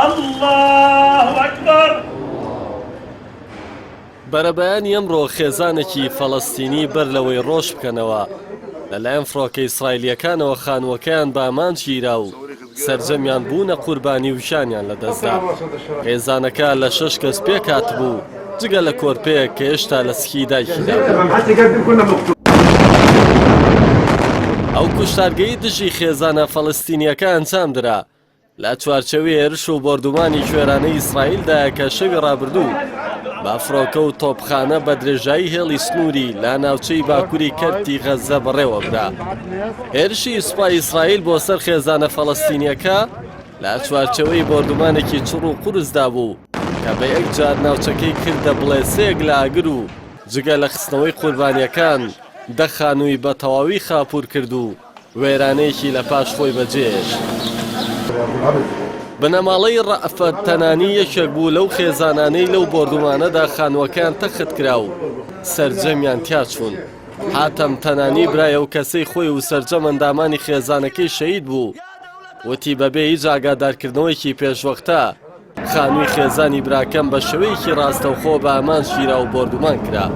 اللە اکبر. بەرەبەیانی ئەمڕۆ خێزانێکی فەڵەستینی بەر لەوەی ڕۆژ بکەنەوە، لەلایەن فڕۆکە ئیسرائیلییەکانەوە خانووەکەیان بە ئامانج گیرا و سەرجەمیان بوونە قوربانی و ژیانیان لەدەستدا. خێزانەکە لە شەش کەس پێکهاتبوو، جگە لە کۆرپەیەک کە هێشتا لە سکی دایکیدا بوو. ئەو کوشتارگەی دژی خێزانە فەڵەستینییەکە ئەنجامدرا، لە چوارچێوەی هێرش و بۆردومانی کوێرانەی ئیسرائیلدایە کە شەوی ڕابردوو بە فڕۆکە و تۆپخانە بە درێژایی هێڵی سنووری لە ناوچەی باکووری کەرتی غەززە بەڕێوەبرا. هێرشی سوپای ئیسرائیل بۆ سەر خێزانە فەڵەستینییەکە لە چوارچێوەی بۆردومانێکی چڕ و قورسدا بوو کە بە یەکجار ناوچەکەی کردە بڵێسەیەک لە ئاگر و جگە لە خستنەوەی قوربانییەکان دە خانووی بە تەواوی خاپوور کرد و وێرانەیەکی لە پاش خۆی بەجێهێشت. بنەماڵەی ڕەئفەت تەنانی یەکێک بوو لەو خێزانانەی لەو بۆردومانەدا خانووەکەیان تەخت کرا و سەرجەمیان تیاچوون. حاتەم تەنانی برای ئەو کەسەی خۆی و سەرجەم ئەندامانی خێزانەکەی شەهید بوو، وتی بەبێ هیچ ئاگادارکردنەوەیەکی پێشوەختە خانووی خێزانی براکەم بە شێوەیەکی ڕاستەوخۆ بە ئامانج گیرا و بۆردومان کرا.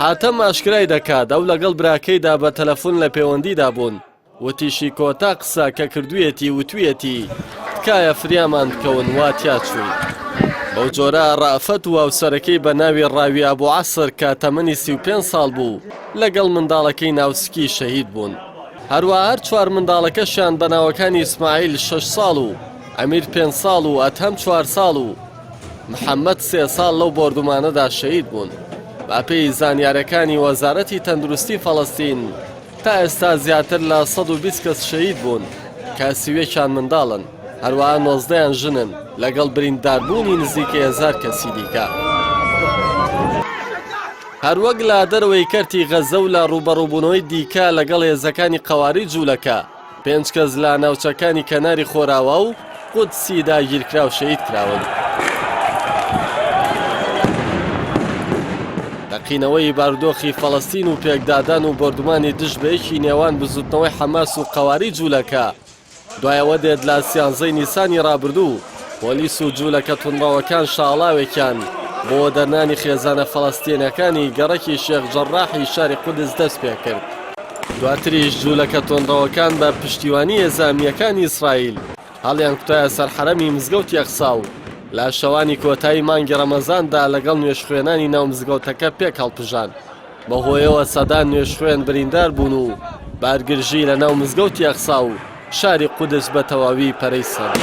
حاتەم ئاشکرای دەکات، ئەو لەگەڵ براکەیدا بە تەلەفون لە پێوەندیدا بوون، وتیشی کۆتا قسە کە کردوویەتی وتوویەتی تکایە فریامان بکەون وا تیاچووین. بەو جۆرە ڕەئفەت و هاوسەرەکەی بە ناوی ڕاوی ئەبو عەسر کە تەمەنی 35 ساڵ بوو لەگەڵ منداڵەکەی ناوسکی شەهید بوون. هەروەها هەر چوار منداڵەکەشیان بە ناوەکانی ئیسماعیل شەش ساڵ و ئەمیر پێنج ساڵ و ئەدهەم چوار ساڵ و محەممەد سێ ساڵ لەو بۆردومانەدا شەهید بوون. بەپێی زانیارەکانی وەزارەتی تەندروستی فەڵەستین، تا ئێستا زیاتر لە 120 کەس شەهید بوون کە سیویەکیان منداڵن، هەروەها نۆزدەیان ژنن، لەگەڵ برینداربوونی نزیکەی هەزار کەسی دیکە. هەروەک لە دەرەوەی کەرتی غەززە و لە ڕووبەڕووبوونەوەی دیکە لەگەڵ هێزەکانی قەوارەی جوولەکە، پێنج کەس لە ناوچەکانی کەناری خۆراوا و قودسی داگیرکراو شەهید کراون. تەقینەوەی بارودۆخی فەڵەستین و پێکدادان و بۆردومانی دژ بە یەکی نێوان بزوتنەوەی حەماس و قەوارەی جوولەکە دوای ئەوە دێت لە سیانزەی نیسانی ڕابردوو پۆلیس و جوولەکە توندڕەوەکان شاڵاوێکیان بۆ دەرنانی خێزانە فەڵەستینەکانی گەڕەکی شێخ جەڕاحی شاری قودس دەست پێکرد. دواتریش جوولەکە توندڕەوەکان بە پشتیوانی هێزە ئەمنییەکانی ئیسرائیل هەڵیانکوتایە سەر حەرەمی مزگەوتی ئەقسا و لە شەوانی کۆتایی مانگی ڕەمەزاندا لەگەڵ نوێژخوێنانی ناو مزگەوتەکە پێک هەڵپژان. بەوهۆیەوە سەدان نوێژخوێن بریندار بوون و بارگرژی لە ناو مزگەوتی ئەقسا و شاری قودس بە تەواوی پەرەی سەند.